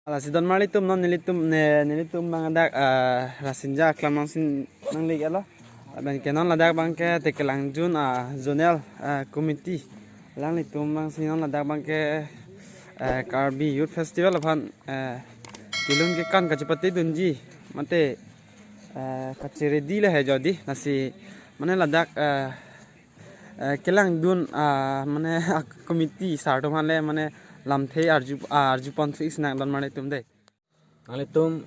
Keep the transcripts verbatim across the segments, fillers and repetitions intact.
Lasi don marlitum, non nelitum ne, nelitum abang dak, ah, Rasinja aklam alongsi nangli-iklo. Lapen ke non ladak abang ke Tekelangjun, ah, zonal, ah, committee alanglitum abangsi non ladak abang ke, eh, Karbi Youth Festival aphan, eh, kelun kekan kachepatedunji mate, eh, kacheredi le he jodi, lasi mane ladak, eh, eh, kelangdun, ah, mane committee sar atum aphan le mane lamthe arju, ah, arjupon si isnang don marlitum dei. Nanglitum,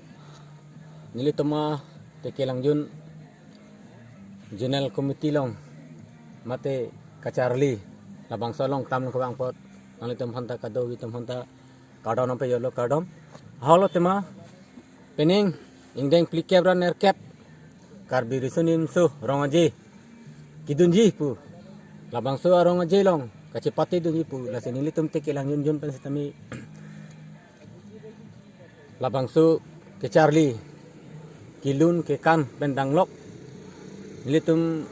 nelitum a Tekelangjun zonal committee along mate kacharli labangso along klam nangkevang apot nanglitum aphanta kadokave atum aphanta kardom nangpajirlo, kardom. Halo tema, penang ingdeng phlikep ra nerkep Karbi Riso Nimso Rong Aje kedunji pu, labangso arong aje along kachepatedunji pu, lasi nelitum Tekelangjun pen sitame labangso kacharli kelun kekan pen danglok nelitum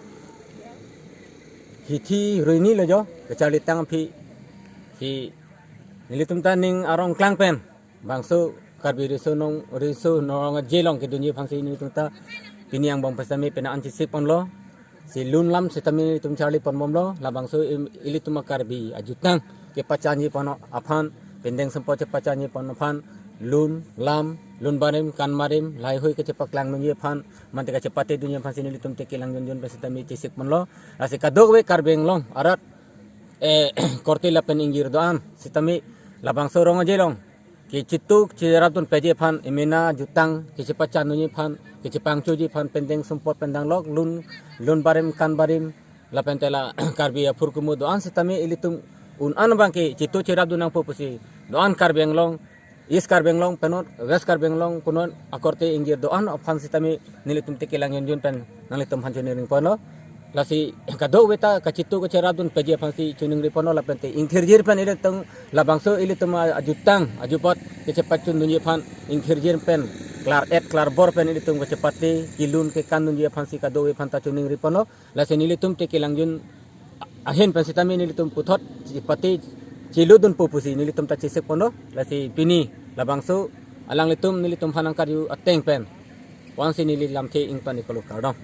hithi ruini lo jo, kacharli tang aphi si nelitum ta ning arong klang pen bangso Karbi Riso Nong, Riso Nong Aje along kedunji aphansi nelitum ta pini angbong pen sitame penang an chesikponlo. Si lun lam sitame nelitum charliponbomlo, labangso im-, ilitum a Karbi ajutang kepachanji pon aphan, pendeng sumpot chepachanji pon aphan, lun, lam, lun barim, kan barim, lahaihui kachepaklangdunji aphan mate kachepatedunji aphansi nelitum Tekelangjun pen sitame chesikponlo. Lasi kadokave Karbi Anglong arat, eh, korte lapen ingjir do-an sitame labangso rong aje along kechitu cherapdun peji aphan, emena jutang kechepachandunji aphan, kechepangchoji aphan, pendeng sumpot pen danglok, lun, lun barim, kan barim, lapen te la Karbi aphurkumu do-an sitame ilitum un an abang ke chitu cherapdun nangpo pusi do-an Karbi Anglong, East Karbi Anglong pen non, West Karbi Anglong pen non akorte ingjir do-an aphan sitame nelitum Tekelangjun pen nanglitum aphan choningriponlo. Lasi kadokave ta kachitu kacherapdun peji aphansi choningriponlo, lapen te ingthirjir pen ilitum labangso ilitum a-, ajutang ajupot kechepachundunji aphan ingthirjir pen klar-et klarbor pen ilitum kachepate kelun kekandunji aphansi kadokave aphanta choningriponlo. Lasi nelitum Tekelangjun ahin pen sitame nelitum puthot chepate cheludunpo pusi nelitum ta chesikponlo. Lasi pini labangso alanglitum nelitum aphan nangkarju ateng pen vangsi neli lamthe ingpan-iklo, kardom.